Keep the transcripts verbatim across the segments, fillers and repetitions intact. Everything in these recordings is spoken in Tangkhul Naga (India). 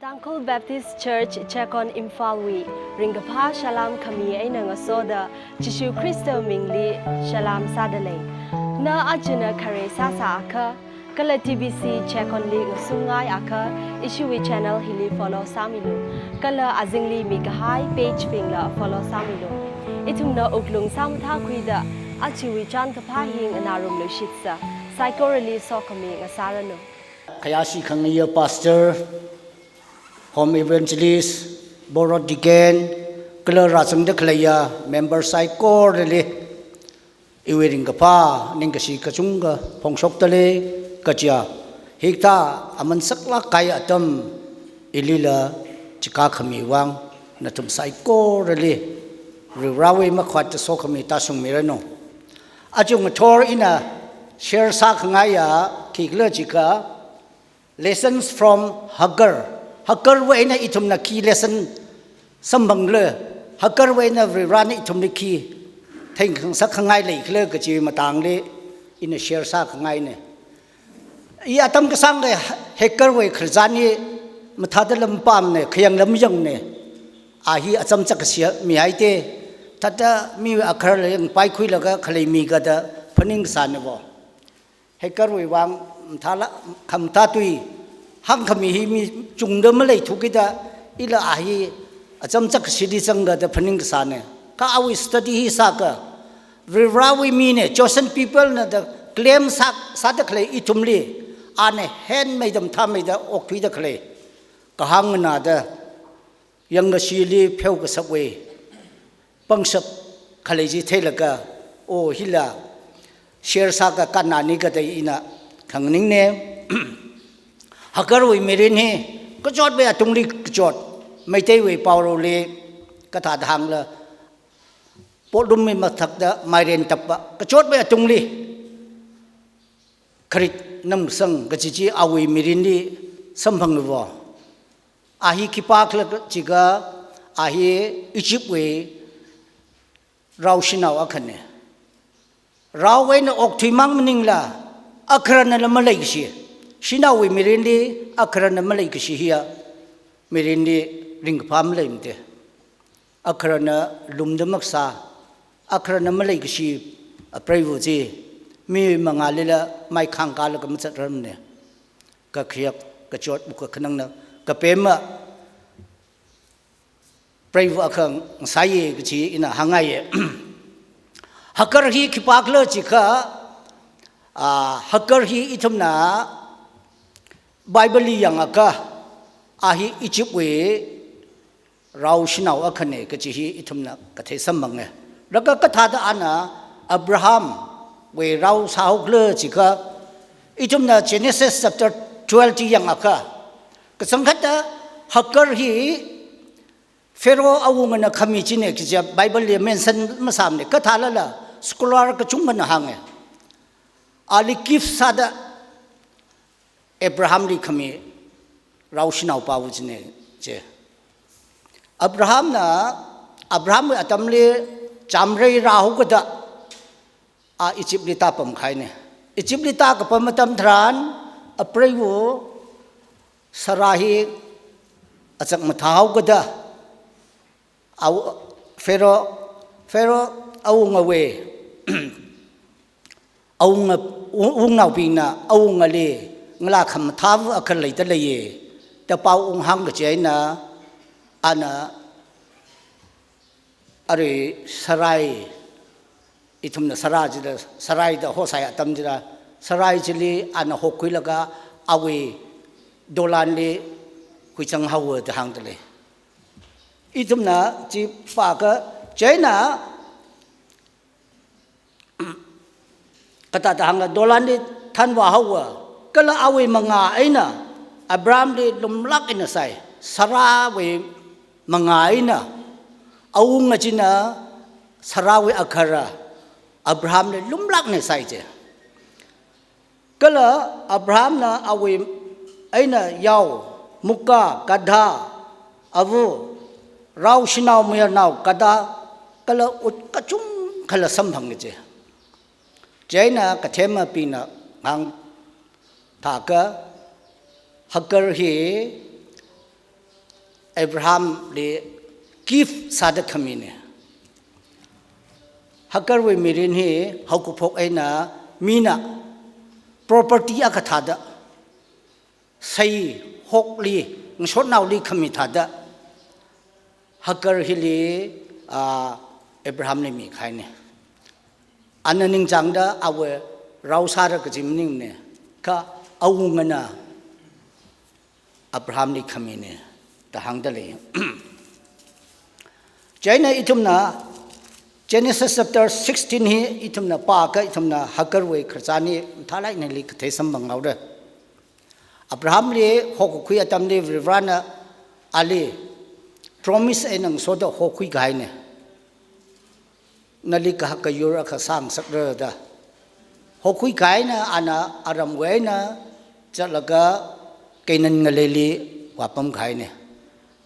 Tangkhul Baptist Church Checkon Imphal wui ringkaphā salām khami eina ngasoda Jishu Khrista mingli salām sādalei. Na achina khare sāsā akha, kala T B C Checkon li ngasungngai akha, ishiwui channel hili follow sāmilu. Kala azingli mikahai page bingla follow sāmilu. Ithumna wuklung sāmathākhuida, achiwui chānkaphā hi nganārumlu shitsa, saikorali sokhami ngasāranu. Khayāshi khangaiya pastor, home evangelist, board deacon, kala rāzangda khaleiya member saikorali iwui ringkaphā ningkashi kachungkha phongshokdalei kaja. Hikathā aman saklāk kahai atam ilila chikā khami vang nathum saikorali Varivarawui makhavātda sokhami tāshungmiranu. Aja ngathor ina share sākhangaiya khikhala jiakha, Lessons from Hagar. Hagarwui eina ithumna khi lesson samphanglu, Hagarwui eina Varivarana ithumli khi theikhangasak khangai leikhala kaji matangli ina share sākhangaina. I atam kasāngkha Hagarwui khararchan hi mathāda lam pamna, khayang lam yangne. A hi acham chak kashi mihaite. Thāda miwui akharla yangpaikhuilaga khalei mi kada phaning kasāna vo. Hagarwui vang mathāla, khamathā tui hāngkhami hi mi chungda maleithu kida, ila a hi acham chak kashili zangda da phaning kasāna. Kha awui study hi sākha, Varivarawui mina, chosen people na da claim sā, sāda khalei ithumli, ana henmeida mathāmeida okthuida khalei kahāng nganāda, yangkashili pheokasakwui pangshap khalei chi theilaga, o hila share sākha kannani kada ina khanganingna. Hagarwui mirin hi kachotwui atungli kachot, Meiteiwui paoroli kathāda hāngla, potlumwui mathakta mairen tappa, kachotwui atungli kharit namsang kaji chi awui mirinli samphanglu vo. A hi khipākhala jiakha, a hi Egyptwui rao shanao akhana. Raowui eina okthuimang maningla, akharanala maleikashi. Shanaowui mirinli akharanala maleikashi hiya, mirinli ringkaphā maleimate. Akharana lumda makasā, akharana maleikashi apreiva chi, mi mangālila maikhang kālaga mazatrarmana. Kakhayak, kachot, wuk kakhanangna, kapema preiva akha ngasāya kaji ina hāngngaiya. Hagar hi khipākhala jiakha, a, Hagar hi ithumna Bible li yangakha, a hi Egyptwui rao shanao akhana kaji hi ithumna kathei samphanga. Laga kathāda ana Abrahamwui rao sāhaokhala jiakha, ithumna Genesis chapter twelve chi yangakha, kachangkhatta Hagar hi Pharaoh awungana khami china kaja Bible li mention masāmana, kathālala scholar kachungkhana hānga. Ali gift sāda Abrahamli khami rao shanao pāva china je. Abrahamna, Abrahamwui atamli chāmrei rāhaokada, a Egyptli tāpamkahaina. Egyptli tākapam atam tharan, apreiva Sarah hi achak mathāhaokada, aw-, Pharaoh, Pharaoh awungawui, awunga, wung-, wungnaobingna awungali ngalā khamathāva akha leida leiya da pao unghāng kaji eina, ana arui Sarai, ithumna Sarah jida, Sarai da hosai atam jida, Sarai chili ana hokhuilaga awui dolanli huichang haowa da hāngdalei. Ithumna chi pākha, chieina kathāda hāngla dolanli thanvā haowa, kala awui mangā eina Abrahamli lumlāk eina sai, Sarahwui mangā eina, awunga china Sarahwui akhara Abrahamli lumlāk eina sai je. Kala Abrahamna awui eina yao, mukka, gadha, avu, rao shanao mayarnao, gadha, kala ut kachungkhala samphanga je. Chieina kathemabingna hāngthākha, Hagar hi Abrahamli gift sāda khamine. Hagarwui mirin hi haokaphok eina mina property akha thāda, seihokli, ngasotnaoli khami thāda, Hagar hili, ah, Abrahamli mikahaine. Ana ningchāngda awui rao sāra kaji maningne, kha awungana Abrahamli khamine da hāngda lei. Chieina ithumna Genesis chapter sixteen hi ithumna pākha ithumna Hagarwui khararchan hi mathālāk einali kathei samphang haora. Abrahamli hokakhui atamli Varivarana ali promise eina ngasoda hokhui kahaine. Nali kahaka yur akha sāngasakra da. Hokhui kahaina, ana aramwui eina zatlaga Canaan ngaleili vāpam kahaine.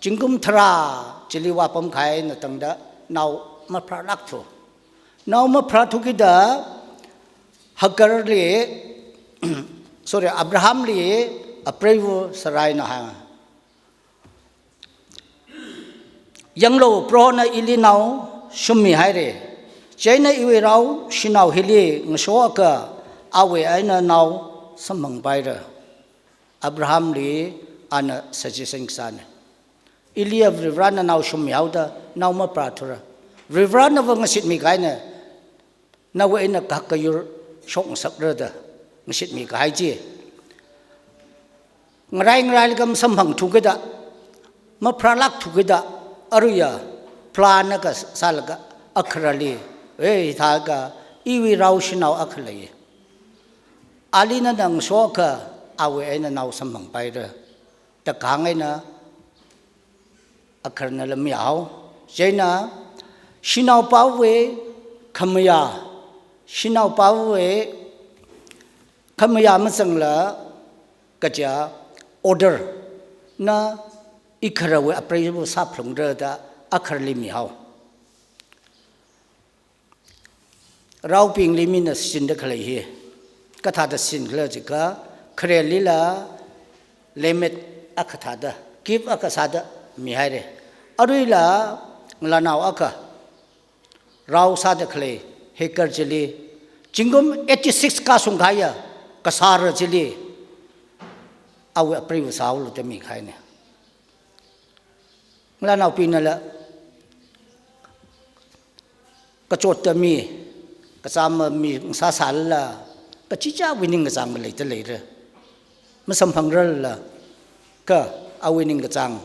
Zingkum tharā chili vāpam kahaina tangda nao mapharālākthu. Nao mapharāthukida Hagarli, sorry, Abrahamli apreiva Saraina hānga, "Yanglu, Prohona ili nao shummi haire. Chieina iwui rao shanao hili ngasoakha awui eina nao samphang paira." Abrahamli ana suggestion kasāne. Iliya Varivarana nao shummi haoda nao mapharāthura. Varivaranava ngashitmi kahaine. Nawui eina kahaka yur shokngasakra da ngashitmi kahai chi. Ngarai ngarailaga masamphangthukida, mapharālākthukida, aruiya plan akha sālaga akharali, "Ei, hithākha iwui rao shanao akha lei. Ali nana ngasoakha awui eina nao samphang paira," da kahāng eina akharnala mayāhao. Chieina shanaopāwui khamayā, shanaopāwui khamayā mazangla kaja order na ikharawui apreiva sāphalungra da akharli mihao. Raobingli mina shinda khalei hi kathāda shinkhala jiakha, kharelila lemmet akha thāda, gift akha sāda mihaire. Aruila ngalānao akha rao sāda khalei Hagar chili, zingkum eighty-six kashung kahaiya kasāra chili awui apreiva sāhaolu da mikahaine. Ngalānaobingnala kachotta mi, kachāma mi ngasāsālala, kachichāwui ningkachāng maleida leira. Masamphangrarlala, kha awui ningkachāng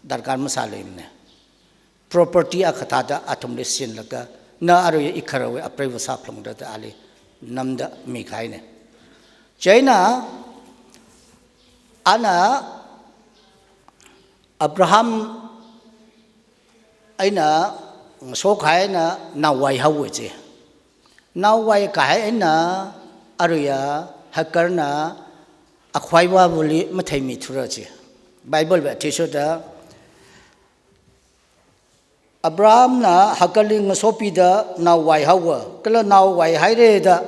darkar masāleimane. Property akha thāda athumli shinlaga, na aruiya ikharawui apreiva sāphalungra da ali namda mikahaine. Chieina ana Abraham eina ngaso kahai eina nao vaihaowa ji. Nao vai kahai eina aruiya Hagarna akhavai avāvali matheimithura ji. Bible wui athishurda Abrahamna Hagarli ngasopida nao vaihaowa, kala nao vaihaire da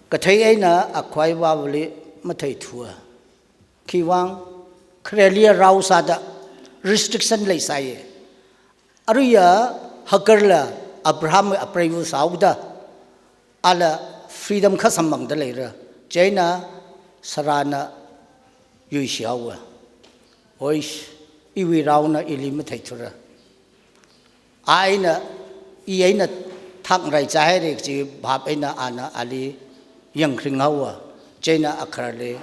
kathei eina akhavai avāvali matheithuwa. Khiwuivang, khareli rao sāda restriction leisāye. Aruiya Hagarla Abrahamwui apreiva sāhaoda, ala freedom kha samphangda leira. Chieina Sarahna yuishihaowa. "Oish, iwui raona ili matheithura. A eina, i eina thakngarai chāhaire," kaji bhap eina ana ali yangkharing haowa. Chieina akharli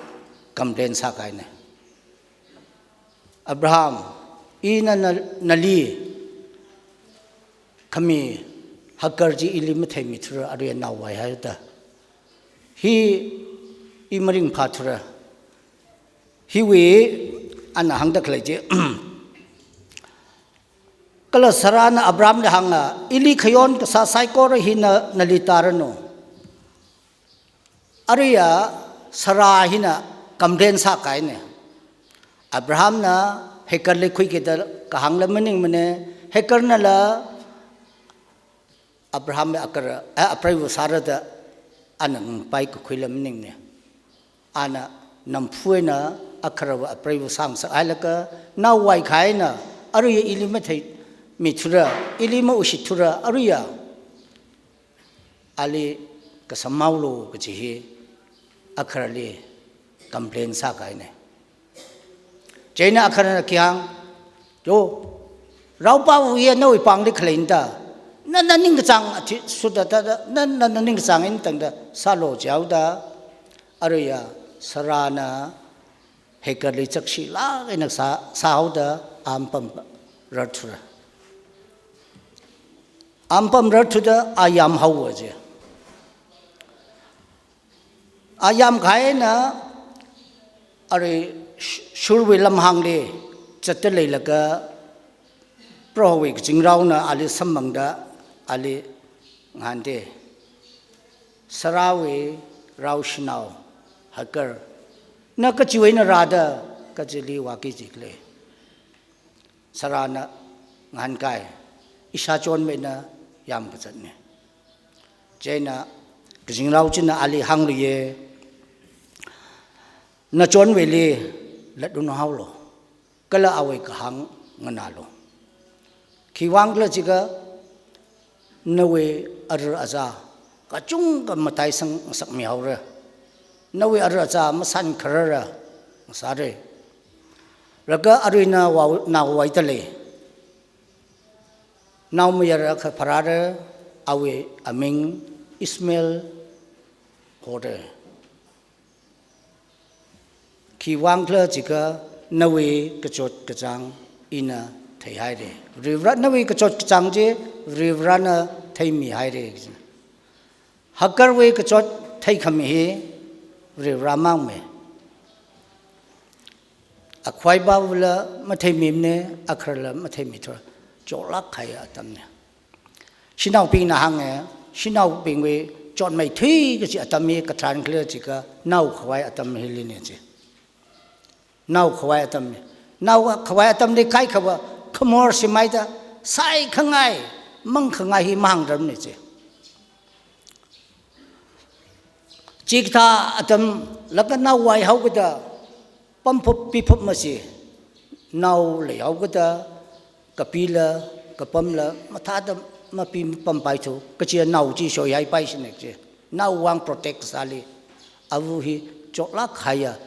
complain sākahaine. "Abraham, ina na, nali khami Hagar chi ili matheimithura, aruiya nao vaihai da. Hi i maringphāthura." Hiwui ana hāngda khalei chi. Kala Sarahna Abrahamli hānga, "Ili khayon kasā saikora hina nali tāranu." Aruiya Sarah hina complain sākahaine. Abrahamna Hagarli khuikida kahāngla maningmane, Hagarnala Abrahamwui akar, eh, apreiva sāra da ana ngangpai kakhuila maningne. Ana namphu eina akharawui apreiva sāngasakhailaga, naowui kahai eina, aruiya ili matheimithura, ili maushithura, aruiya ali kasamhaolu kaji hi akharali complain sākahaina. Chieina akharana khi hānga, yo, raopāwui ya nawui pāngli khaleina da, nana ningkachāng athishurda da, da, na, nana ningkachāng eina tangda sālu jihaoda, aruiya Sarahna Hagarli chakshilāk eina sā, sāhaoda, a mapam rarthura. A mapam rarthuda a yamhaowa ji. A yamkahai eina, arui Sh-, Shurwui lamhāngli zatda leilaga, Prohowui kazingraona ali samphangda, ali ngahāna, Sarahwui raoshinao Hagar, na kachiwui eina rāda kachili vāki jikhala? Sarahna ngahānkai, ishāchonmeina yamkazatna. Chieina kazingrao china ali hāngluiya, nachonwuili latununghaolu, kala awui kahāng nganālu. Khiwuivang khala jiakha, nawui ara aza kachungkha mataisang ngasakmihaora. Nawui ara aza masan kharara ngasāra. Laga arui nawui, naovaida lei. Naomayara akha pharāra, awui aming Ishmael hora. Khiwuivang khala jiakha, nawui kachot kachāng ina theihaira. Varivara, nawui kachot kachāng chi Varivarana theimihaira. Hagarwui kachot theikhami hi Varivara mangmei. Akhavai pāvula matheimimana, akharala matheimithura, chotlāk kahai atamna. Shanaobingna hānga, shanaobingwui chotmeithui kaji atam hi katharan khala jiakha, naokhavai atam hilina ji. Naokhavai atamna. Naokhavai atamli kaikhava khamor simaida, saikhangai, mangkhangai hi mahāngrarmana ji. Chikathā atam laga nao vaihaokida, pamphup piphup masi, nao leihaokida, kapila, kapamla, mathāda mapi mapampaithu, kaja nao chi shoihaipaishina ji. Naowui vang protect sāli. Ava hi chotlāk kahaiya,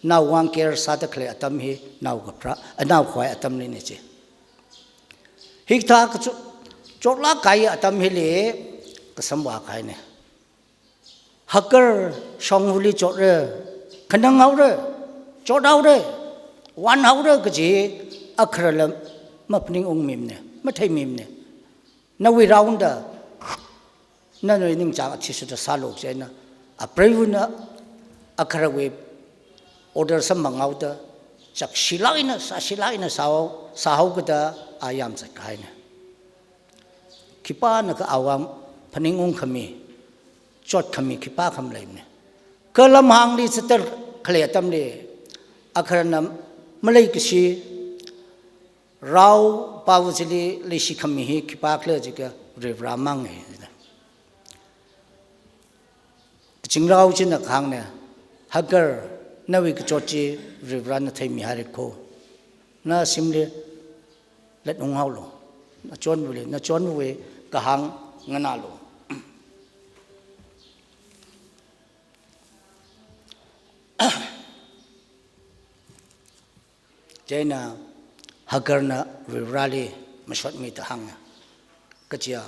naowui vang care sāda khalei atam hi naokapharā, a, naokhavai atamlina ji. Hikathā kacho-, chotlāk kahai atam hili kasam vākahaina. Hagar shongfali chotra, khananghaora, chothaora, vānhaora kaji akharala maphaningungmimana, matheimimana. Nawui raoda, nawui ningchāng athishurda sālu chieina, apreivana akharawui order samphanghaoda, chakshilāk eina, sāshilāk eina sāhao, sāhaokida a yamzatkahaina. Khipānakha awui vang phaningungkhami, chotkhami khipākha maleimana. Kha lamhāngli zatda khalei atamli, akharana maleikashi, raopāva chili leishikhami hi khipākhala jiakha Varivara mangna. Kazingrao china kahāngna, Hagar, nawui kachot chi Varivarana theimihaira kho. Nashimli latunghaolu. Nachonwuili, nachonwui kahāng nganālu. Chieina Hagarna Varivarali mashotmida hānga. Kaja,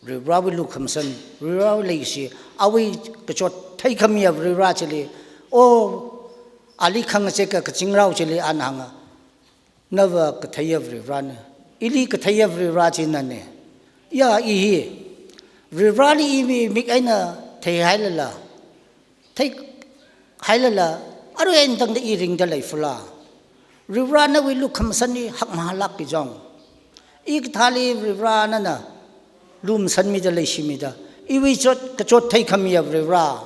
Varivarawui lukhamashan, Varivarawui leikashi, awui kachot theikhamiya Varivara chili, o, ali khangacheka kazingrao chili ana hānga, nava katheiya Varivarana, ili katheiya Varivara chi nana. Ya, i hi Varivarali iwui mik eina theihailala, theihailala, arui eina tangda i ringda leifala? Varivara nawui lukhamashan hi hakmahālāk kajong. I kathāli Varivara nana lumashanmida leishimida, iwui chot, kachot theikhamiya Varivara,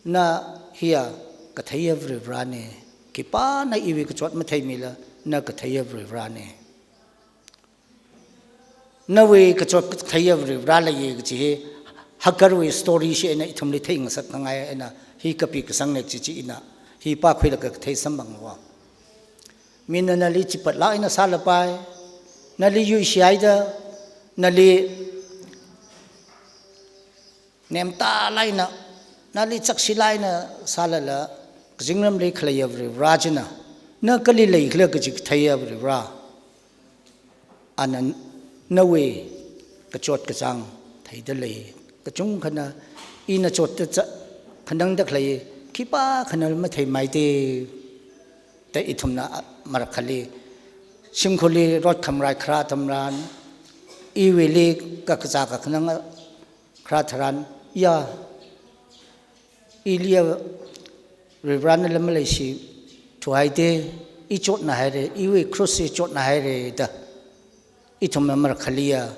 na hiya katheiya Varivarana. Khipāna iwui kachot matheimila, na katheiya Varivarana. Nawui kachot katheiya Varivara leiya kaji hi Hagarwui story chi eina ithumli theingasak khangai eina hi kapi kasangna kaji chi ina Hi pākhuilaga kathei samphangva. Mina nali chipatlāk eina sālapai, nali yuishihaida, nali nemtalāk eina, nali chakshilāk eina sālala, kazingramli khaleiya Varivara china, na kali leikhala kaji katheiya Varivara, ana nawui kachot kachāng theida lei. Kachungkhana ina chotda cha-, khanangda khalei khipākhana matheimeitei. Da ithumna, a, marakhali shimkhurli rot khamrai kharā atamran, iwuili kakazā kakhanang kharā tharan, ya, iliya Varivarana lam maleishithuhaitei, i chotnahairei, iwui cross hi chotnahairei da ithumna marakhaliya,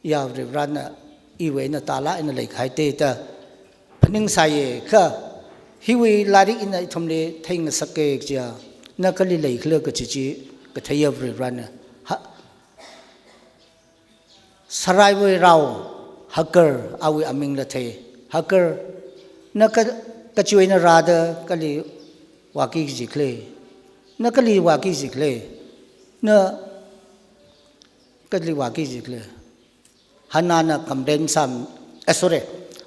ya Varivarana iwui eina tālāk eina leikahaitei da phaningsāya kha, hiwui lairik ina ithumli theingasaka kajiya, na kali leikhala kaji chi katheiya Varivarana. Ha, Saraiwui rao Hagar, awui amingla thei. Hagar, na ka, kachiwui eina rāda kali vāki kajikhala? Na kali vāki kajikhala? Na kali vāki kajikhala? Hannahna complain sām, eh, sorry,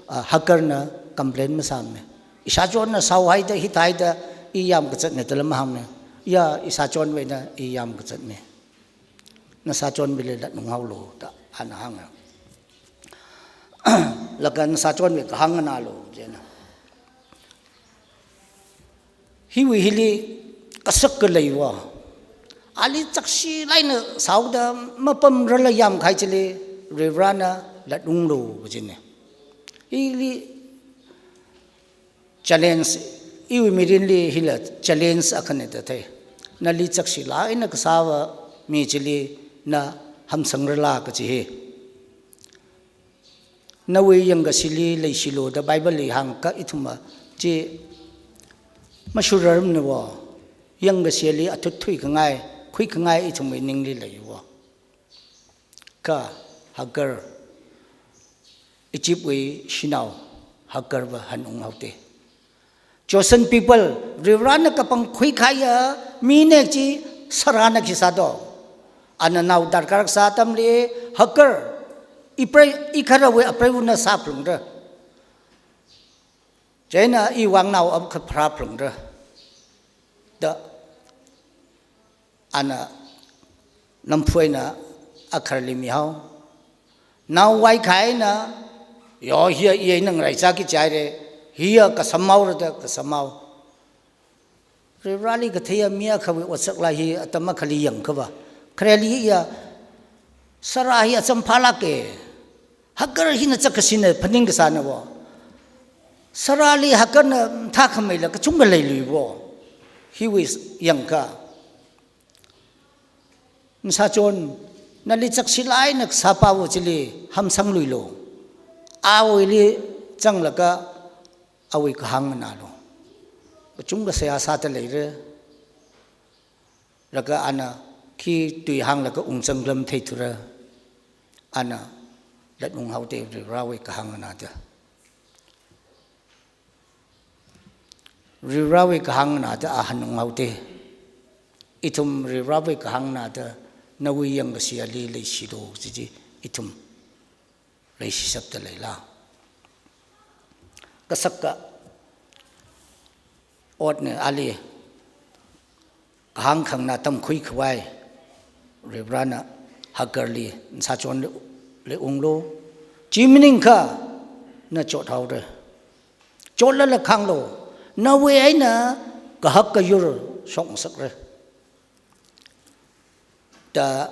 ah, Hagarna complain masāmana. Ishāchonna shaohaida, hithāda i yamkazatna da lam hāngmana. Ya, ishāchonwui eina i yamkazatna. Nashāchonwuili latunghaolu da ana hānga. Laga nashāchonwui kahāng nganālu, chieina. Hiwui hili kasak khaleiva, ali chakshilāk eina shaoda mapamrarla yamkahai chili Varivarana latunglu kajina. Hili challenge, iwui mirinli hila challenge akhana da thei. Nali chakshilāk eina kasāva mi chili na hamsangrala kaji hi. Nawui yangkashili leishilu da Bible li hāngkha ithumva chi mashurarmana va. Yangkashili athut thuikhangai, khuikhangai ithumwui ningli leiva. Kha Hagar, Egyptwui shanao Hagarva hanunghaotei. Chosen people, Varivarana kapangkhui kahaiya mina chi Sarahna khi sādo. Ana nao darkar kasā atamli Hagar, i prei, i kharawui apreivana sāphalungra. Chieina iwui vang nao akha pharāphalungra da ana namphu eina akharli mihao. Nao vaikhai eina, yo, hiya i eina ngaraichāki jihaira, hiya kasamhaora da kasamhao. Varivarali katheiya mi akhawui otsak laa hi atam akhali yangkhava, khareli ya, Sarah hi acham phālāka. Hagar hina chakkashina phaning kasāna va. Sarahli Hagarna mathākhameila kachungkha leilui va. Hiwui yangkha, nashāchon, nali chakshilāk eina kasāpava chili hamsangluilu. Awuili zanglaga awui kahāng nganālu. Kachungkha seihā sāda leira. Laga ana khi tui hānglaga ungzangla matheithura. Ana latunghaotei Varivarawui kahāng nganāda. Varivarawui kahāng nganāda a hanunghaotei. Ithum Varivarawui kahāng nganāda nawui yangkashi ali leishilu kaji chi ithum leishishapda leila? Kasaka otna ali kahāng khanganā tamkhui khavai, Varivarana Hagarli, nashāchonli unglu, chi maningakha na chothaora. Chotlala khānglu, nawui eina kahak kayur shokngasakra, da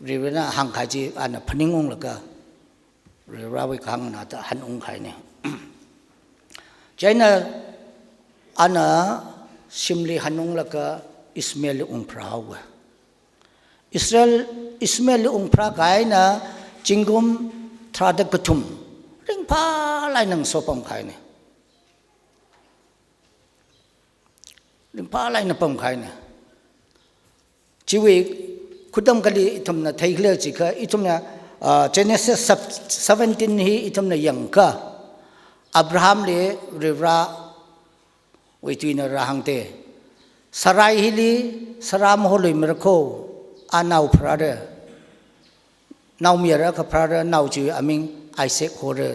Varivarana hāngkahai chi ana phaningunglaga, Varivarawui kahāng nganāda hanungkahaina. Chieina ana shimli hanunglaga Ishmaelli ungpharāhaowa. Israel, Ishmaelli ungpharākahai eina zingkum tharāda kathum ringphālāk eina ngasopamkahaina. Ringphālāk eina pamkahaina. Chiwui khudam kali ithumna theikhala jiakha, ithumna, ah, Genesis sub-, seventeen hi ithumna yangakha, Abrahamli Varivara wui tuina rāhāngda, Sarai hili, Sara maholui mirakho, a nao pharāra, naomayara akha pharāra, nao chiwui aming Isaac hora,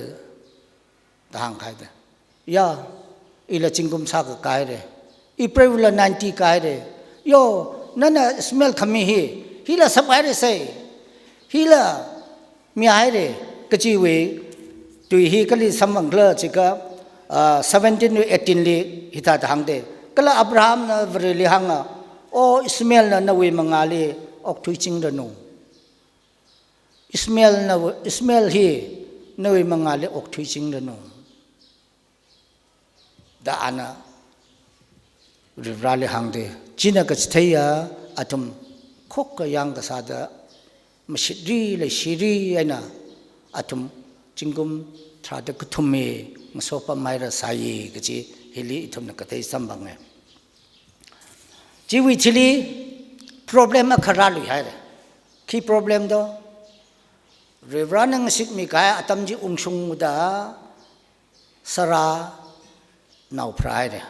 da hāngkahaida. Ya, ila zingkum shākha kāhaira. Ipreivula ninety kāhaira. Yo, nana Ishmael khami hi, hila sāphaira sai. Hila mihaira. Kajiwui tui hi kali samphangkhala jiakha, ah, seventeen wui eighteen li hithāda hāngda. Kala Abrahamna Vareli hānga, O Ishmaelna nawui mangāli okthuichingranu. Ishmaelna, Ishmael hi nawui mangāli okthuichingranu, da ana Varivarāli hāngda. China kachitheiya athum khokkha yāng kasāda, mashitrila shiri eina athum zingkum tharāda kathum hi ngasopamhaira sāi kaji hili ithumna kathei samphanga. Chiwui thili problem akha rāluihaira. Khi problem do? Varivarāna ngashitmikahai atam chi ungshungda Sara nao pharāhaira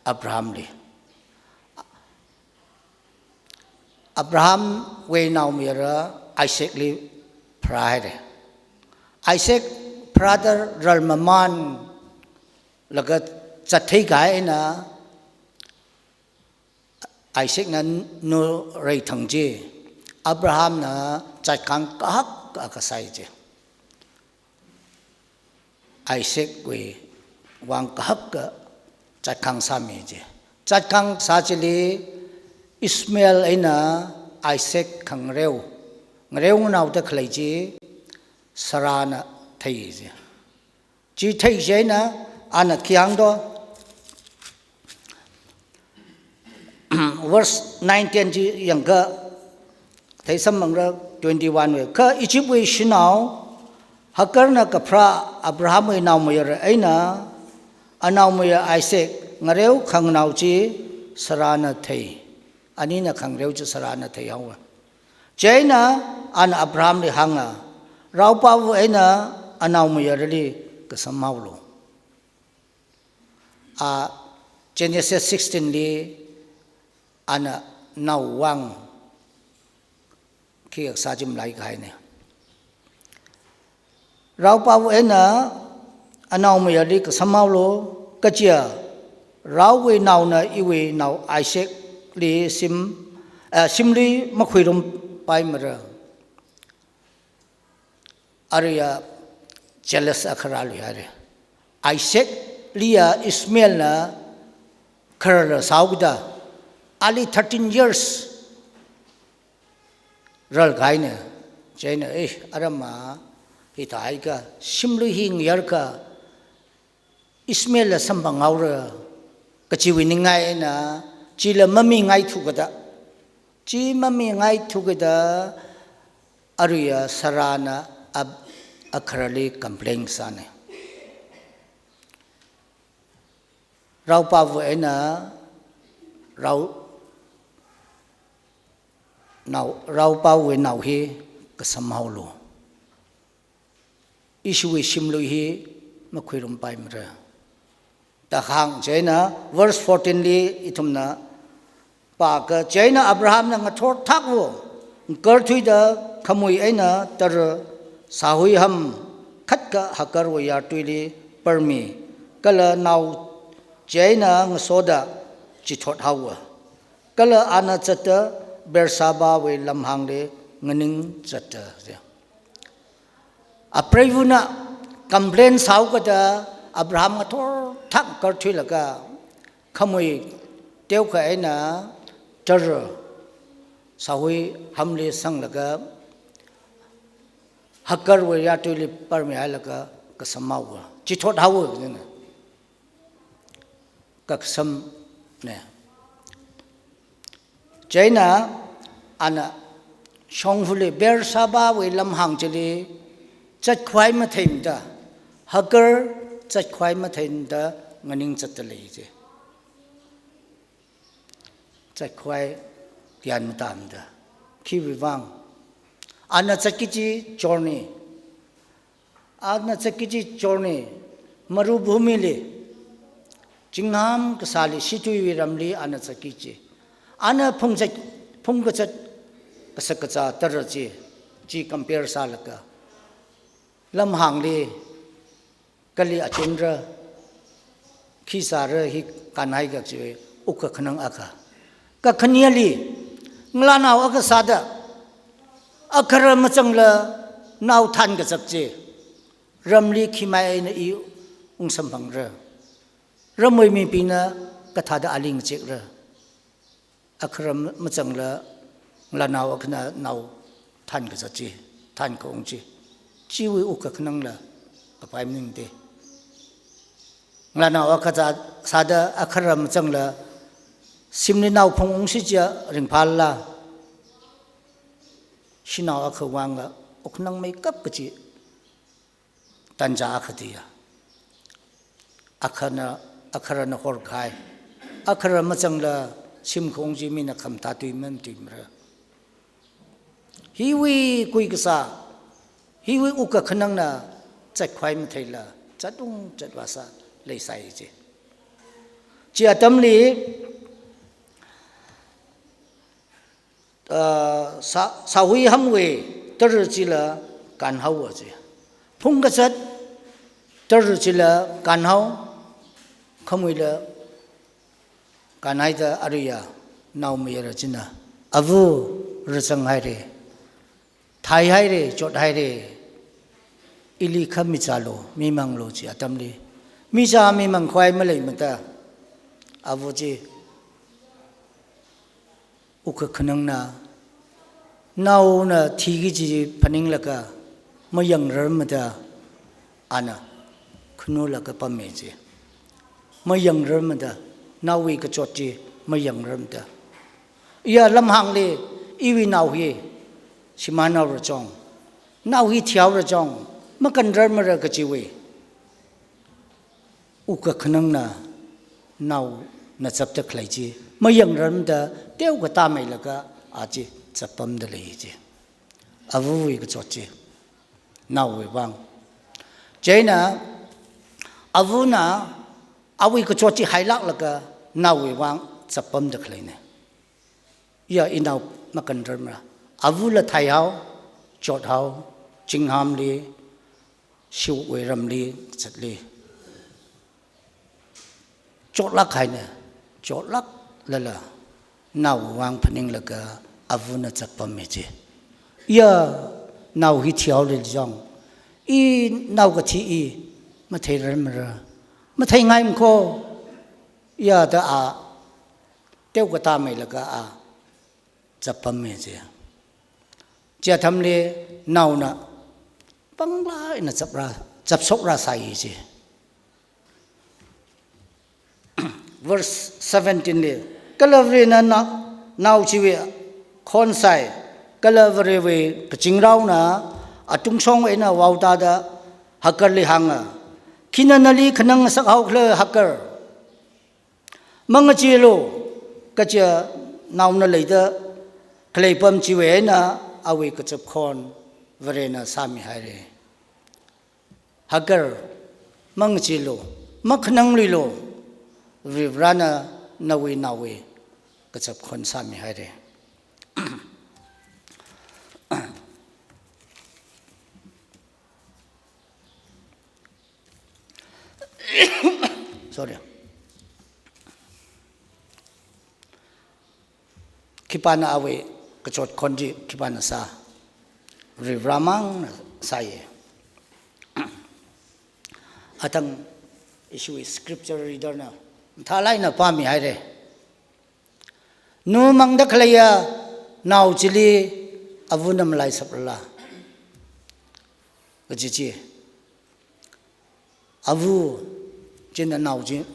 Abrahamli. Abrahamwui naomayara Isaacli pharāhaira. Isaac pharāda ral mamānlaga zatheikahai eina Isaacna nu reithang chi, Abrahamna zatkang kahak akha sāi chi. Isaacwui vang kahak zatkang sāmi chi. Zatkang sā chili Ishmael eina Isaac khangareo, ngareo nganaoda khalei chi Sarana thei chi. Chi thei chieina ana khi hāng do? Verse nine ten chi yangakha thei samphangra, twenty-one wui. Kha Egyptwui shanao Hagarna kapharā Abrahamwui naomayara eina anaomayara Isaac ngareo khanganao chi Sarana thei. Anina khangareo chi Sarana theihaowa. Chieina ana Abrahamli hānga, Raopāva eina anaomayarali kasamhaolu. A, Genesis sixteen li ana nao vang khi kasā chi malai kahaina. Raopāva eina anaomayarali kasamhaolu, kaja raowui naona iwui nao Isaacli shim, eh, shimlui makhuirumpaimara. Aruiya jealous akha rāluihaira. Isaacliya Ishmaelna khararla sāhaokida, ali thirteen years ralkahaina. Chieina, eh, aramma hithāhaiakha, shimlui hi ngayarkha, Ishmaella samphanghaora kajiwui ningai eina, chila mamingaithu kada. Chi mamingaithu kada, aruiya Sarana a, akharali complain sāna. Raopāva eina rao, nao, raopāwui nao hi kasamhaolu. Ishiwui shimlui hi makhuirumpaimara. Da hāng chieina verse fourteen li ithumna pākha, chieina Abrahamna ngathorthakva ngakarthuida khamui eina tara sāhui ham khatkha Hagarwui yartuili parmi, kala nao chieina ngasoda chithothaowa. Kala ana zatta Beershebawui lamhāngli nganingzata. Apreivana complain sāhaokada Abraham ngathorthak ngakarthuilaga khamui teokha eina tara sāhui hamli sanglaga Hagarwui yartuili parmihailaga kasamhaowa. Chithothaowa kajina. Kakasam ne. Chieina ana shongfali Beershebawui lamhāng chili zatkhavai matheimada, Hagar zatkhavai matheimada nganingzatda lei chi. Zatkhavai gyan matamda. Khiwui vang? Ana zatki kaji journey. Ana zatki kaji journey, marubhumili, Chingham kasāli situiwui ramli ana zatki ji. Ana phungzat, phungkazat kasak kazā tara ji, chi compare sālaga. Lamhāngli kali achunra, khi sāra hi kanhai kajiwui wukkhanang akha. Kakhaneli, ngalānao akha sāda, akhara mazangla nao thankazak ji. Ramli khimai eina i ungsamphangra. Ramwui mibingna kathāda ali ngachekra. Akhara mazangla ngalānao akhana nao thankazat ji, thankaung ji. Chiwui wukkhanangla kapai maningde. Ngalānao akha sā, sāda akhara mazangla shimli nao phungungsi jiakha ringphālala, shanao akhawui vangla wukkhanangmeikap kaji tanja akha diya. Akhana, akharana horkahai. Akhara mazangla shim khaung chi mina khamatui matuimara. Hiwui kuikasā, hiwui wukkhanangna zatkhavai matheila, zatung zatvāsā leisai ji. Chi atamli, ah, sā, sāhui hamwui tara chila kanhaowa ji. Phungkazat tara chila kanhao, khamuila kanhaida aruiya naomayara china, ava, rāzanghaire, thaihaire, chothaire, ili kha michālu, mimanglu ji atamli. Michā mimangkhavai maleimada, ava ji wukkhanangna, naona thiki kaji phaninglaga mayangrarmada, ana khanulaga pamme ji. Mayangrarmada, naowui kachot chi mayangrarmada. Iya lamhāngli iwui nao hi shimānhaora chong, nao hi thihaora chong, makanrarmara kajiwui wukkhanangna naona chapda khalei chi mayangrarmada, teokha tāmeilaga a chi chappamda lei ji. Avawui kachot chi, naowui vang. Chieina avana awui kachot chi hailāklaga naowui vang chappamda khaleine. Iya inao makanrarmara. Avala thaihao, chothao, chinghamli, shiwui ramli, zatli. Chotlāk haine, chotlāklala, naowui vang phaninglaga avana chappamme ji. Iya, nao hi thihaolei chong, i nao kathi i matheirarmara, matheingaimako, iya da a teokha tāmeilaga a chappamme ji. Chi atamli naona panglāk eina chapra, chapshokrasai ji. Verse seventeen li, kala Varena na-, nao chiwui khon sai, kala Varewui kazingraona atungshong eina vaotāda Hagarli hānga, khina nali khanang ngasakhaokhala Hagar? Mangacheelu, kaja naona leida khalei pam chiwui eina awui kachap khon Varena sāmihaire. Hagar, mangacheelu, makhanangluilu, Varivarana nawui naowui kachap khon sāmihaire. Sorry. Khipāna awui kachot khon chi khipāna sā? Varivaramangna sāye. Athang ishiwui scripture reader na mathālāk eina pāmihaire. Nu mangda khaleiya nao chili avana malaisaprala kaji chi. Ava china nao chi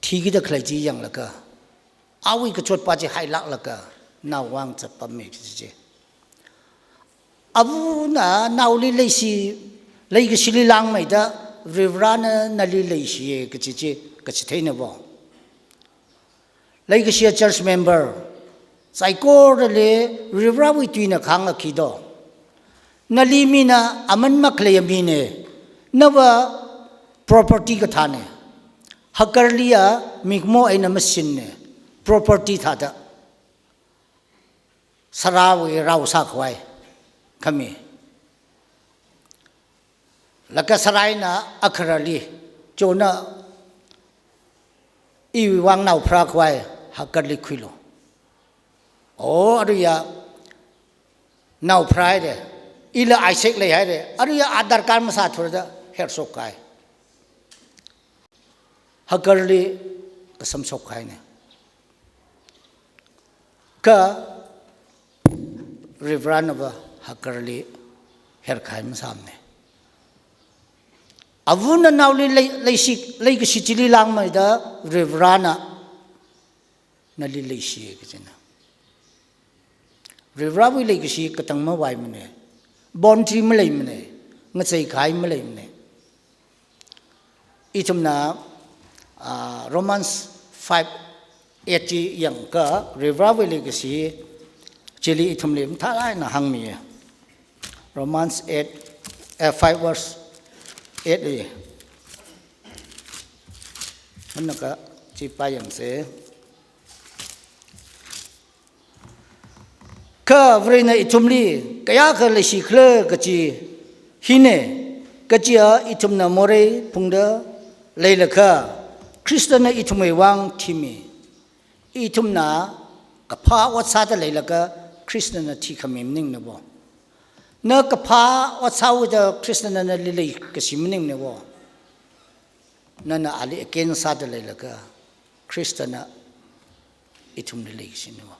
thikida khalei chi yanglaga, awui kachotpa chi hailāklaga, nao vang chappamme kaji chi. Avana naoli leishi, leikashili langmeida, Varivarana nali leishiye kaji chi, kachitheina vo. Leikashiya church member, saikorali Varivarawui tuina khangakhi do. Nali mina aman makhaleiya mine, nava property kathāne. Hagarliya mikumo eina masinne, property thāda. Sarahwui rao sākhavai khami. Laga Sarahna agarali, chona iwui vang nao pharākhavai Hagarli khuilu. O, aruiya nao pharāhaire, ila Isaac leihaire, aruiya adarkar masāthura da hershok kahai. Hagarli kasamshok kahaine. Kha Varivarānava Hagarli herkahai masāmane. Avana naoli lei, leishi, leikashi chili langmeida Varivarāna nali leishi kajina. Varivarāwui leikashi katang mavaimane. Boundary maleimane. Ngacheikahai maleimane. Ithumna, ah, Romans five eight chi yangakha, Varivarāwui leikashi chili ithumli mathālāk eina hāngmiya. Romans eight, eh, five verse eight li. Manaka chi pāyangse. Kha Varena ithumli kayākha leishikhala kaji hine, kajiya ithumna morei phungda leilakha, Khristana ithumwui vang thimi. Ithumna kaphā ot sāda leilakha, Khristana thikhami maningne vo. Na kaphā ot sāhaoda Khristana nali leikashi maningne vo. Nana ali against sāda leilakha, Khristana ithumli leikashine vo.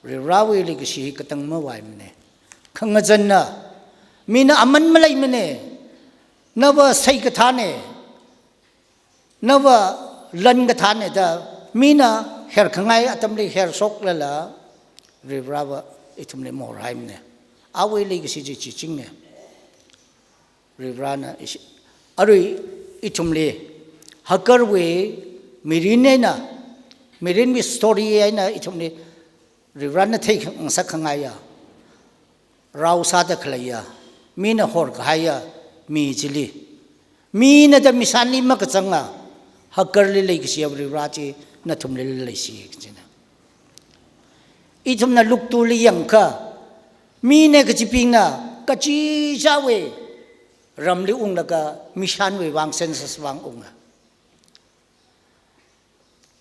Varivarāwui leikashi hi katang mavaimane. Khangazanna, mina aman maleimane. Nava seikathāne. Nava lan kathāne da mina herkhangai atamli hershoklala, Varivarāva ithumli mahorhaimane. Awui leikashi chi chichingne. Varivarāna ishi, arui ithumli, Hagarwui mirin eina, mirinwui story eina ithumli, Varivarāna theingasak khangaiya, rao sāda khaleiya, mina horkahaiya mi chili, mina da mishanli makazanga, Hagarli leikashiya Varivarā chi nathumli leishi kajina. Ithumna luktuli yangakha, mine kachibingna, kachichāwui ramli unglaga, mishanwui vang census vang unga.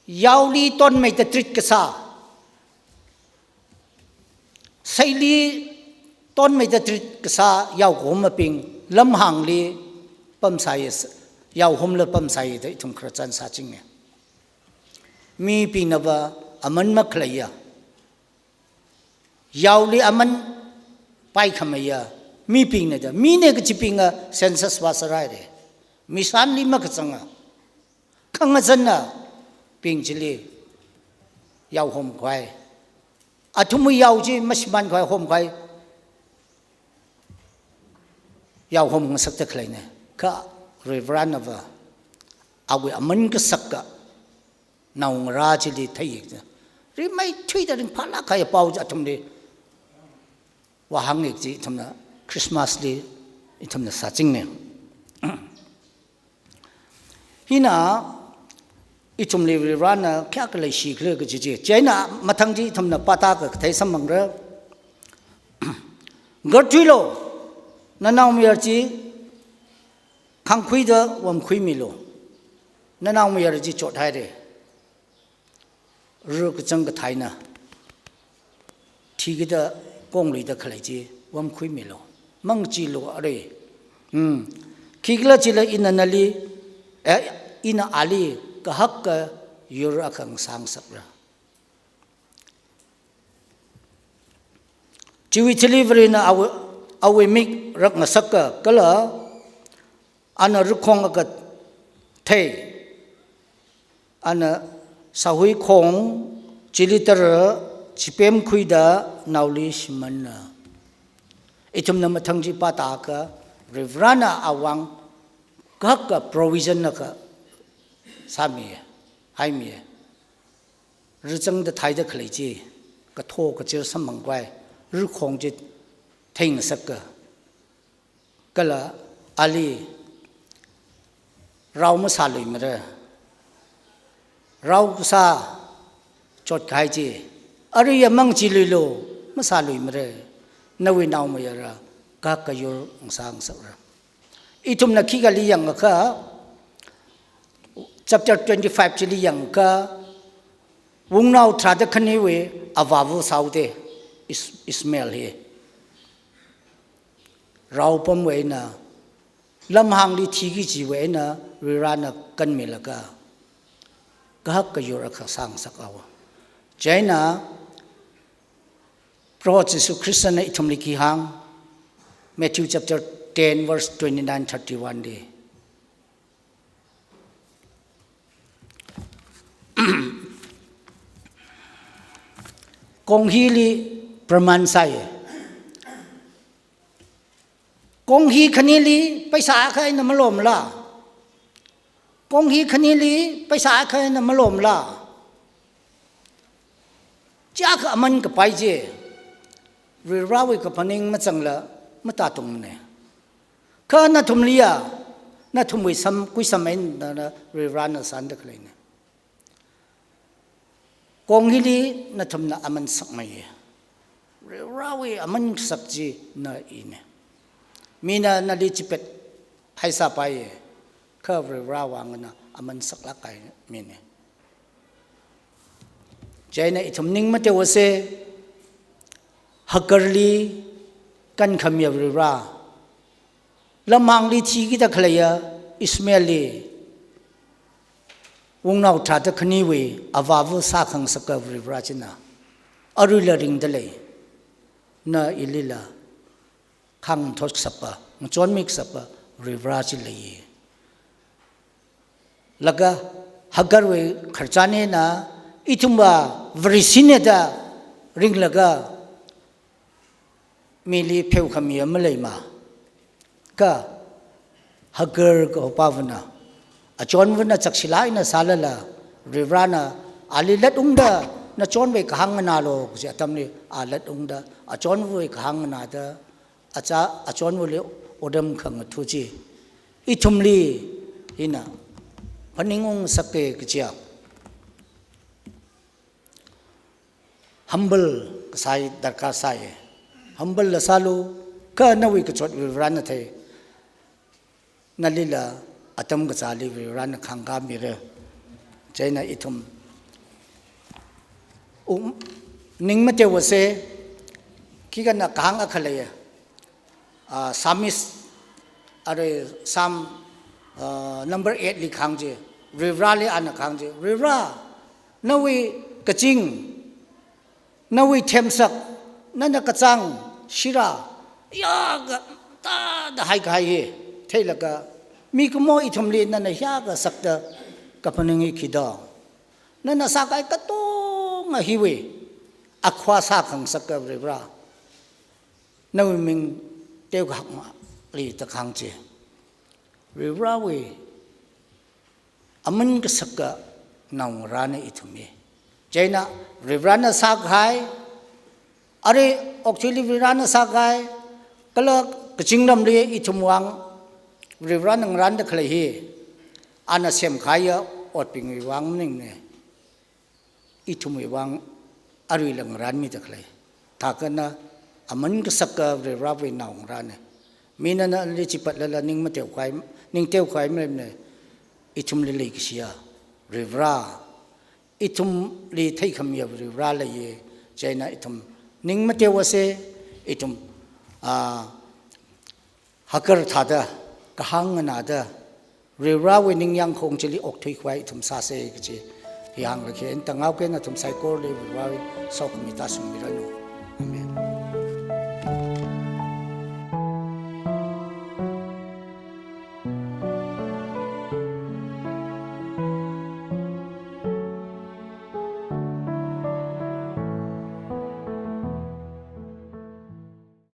Yaoli tonmeida treat kasā, seili tonmeida treat kasā yaokahomabing lamhāngli pamsai, yaohomla pamsai da ithum khararchan sāchinge. Mibingnava aman makhaleiya, yaoli aman paikhameiya mibingna da, mine kachibinga census vāsāhaire. Mishanli makazanga, khangazannabing chili yaohomkhavai, athumwui yao chi mashimānkhavai homkhavai, yaohom ngasakta khaleine. Kha Varivarānava awui aman kasaka naongarā chili theiya. Rimeithuida ringphālāk kahai pao chi athumli vāhāngya kaji ithumna Christmas li ithumna sāchingne. Hina ithumli Varivarāna kayākha leishikhala kaji chi. Chieina mathang chi ithumna pāta kathei samphangra. Ngarthuilu, nanaomayara chi khangkhuida vamkhuimilu. Nanaomayara chi chothaire. Ru kachang kathaina, thikida kongluida khalei chi vamkhuimilu. Mangacheealu arui. Hmm. Khikhalajila ina nali, eh, ina ali kahaka yur akha ngasāngasakra. Chiwui thili Varena awui, awui mik rakngasaka kala ana rukhong akha thei, ana sāhui khong chili tara chipemkhuida naoli shimānna. Ithumna mathang chi pāta akha, Varivarāna awui vang kahaka provision akha sāmiya, haimiya. Rachangda thaida khalei chi, katho kachir samphangkhavai, rukhong chi theingasaka. Kala ali rao masāluimara, Rao kasā chotkahai chi, aruiya mang chiluilu, masāluimara. Nawui naomayara kahak kayur ngasā ngasakra. Ithumna khikali yangakha, chapter twenty-five chili yangakha, wungnao tharāda khaniwui avāva sāhaoda, Is-, Ishmael hi. Rao pamwui eina, lamhāngli thiki kajiwui eina Varivarana kanmilaga, kahak kayur akha sāngasakhaowa. Chieina Proho Jesu Khristana ithumli khi hāng, Matthew chapter ten verse twenty-nine, thirty-one li. Kong hili praman sāya. Kong hi khanili paisa akha eina malomla. Kong hi khanili paisa akha eina malomla. Chiyākha aman kapai chi, Varivarawui kaphaning mazangla matātungmana. Kha nathumliya, nathumwui sam, kuisam eina Varivarana sāda khaleina. Kong hili nathumna aman sakmeiya. Varivarawui aman kasak chi na ina. Mina nali chipet haisāpaiya. Kha Varivarawui vangna aman saklāk kahai mina. Chieina ithum ning mateovāsa, Hagarli kankhamiya Varivara, lamhāngli thikida khaleiya Ishmaelli, wungnao tharāda khaniwui avāva sākhangasaka Varivara china, aruila ringda lei. Na ilila khangthot kasapa, ngachonmi kasapa Varivara chi leiya. Laga Hagarwui khararchan eina ithumva Vareshina da ringlaga mili pheokhamiya maleima. Kha Hagar kaho pāvana, achonvana chakshila eina sālala, Varivarana ali latungda nachonwui kahāng nganālu kaji atamli a latungda, achonvawui kahāng nganāda, achā, achonvali otram khangatha chi ithumli hina phaningung sāka kajiya. Humble kasā hi darkar sāya. Humble la sālu, kha nawui kachot Varivarana thei. Nalila atam kachāli Varivarana khangkāmira. Chieina ithum, um, ning mateovāsa, khikha na kahāng akha leiya. Ah, Psalmist, arui Psalm, ah, number eight li kahāng chi, Varivarali ana kahāng chi, Varivara, nawui kazing, nawui themsak, nana kachāng sirā, yākha tāda haikahai hi theilaga, mikumo ithumli nana hiyākha sakta kaphaning hi khi do? Nana sākahai katonga hiwui akhava sākhangasaka Varivara, nawui ming teokahak mali da kahāng chi. Varivarawui aman kasaka naongarāna ithum hi. Chieina Varivarana sākahai, arui okathuili Varivarana sākahai, kala kazingramli ithum vang Varivarana ngarānda khalei hi, ana semkahaiya otbingwui vang maningmana. Ithumwui vang aruila ngarānmida khalei. Thākha na aman kasaka Varivarawui naongarāna. Mina nali chipatlala ning mateokahai, ning teokahai maleimana. Ithumli leikashiya Varivara, ithumli theikhamiya Varivara leiya. Chieina ithum ning mateovāsa, ithum, ah, Hagar thāda, kahāng nganāda, Varivarawui ningyāng khong chili okthuikhavai ithum sāsa kaji hi hānglaga, ina tānghaoka. Nathum saikorali Varivarawui sokhami tāshungmiranu.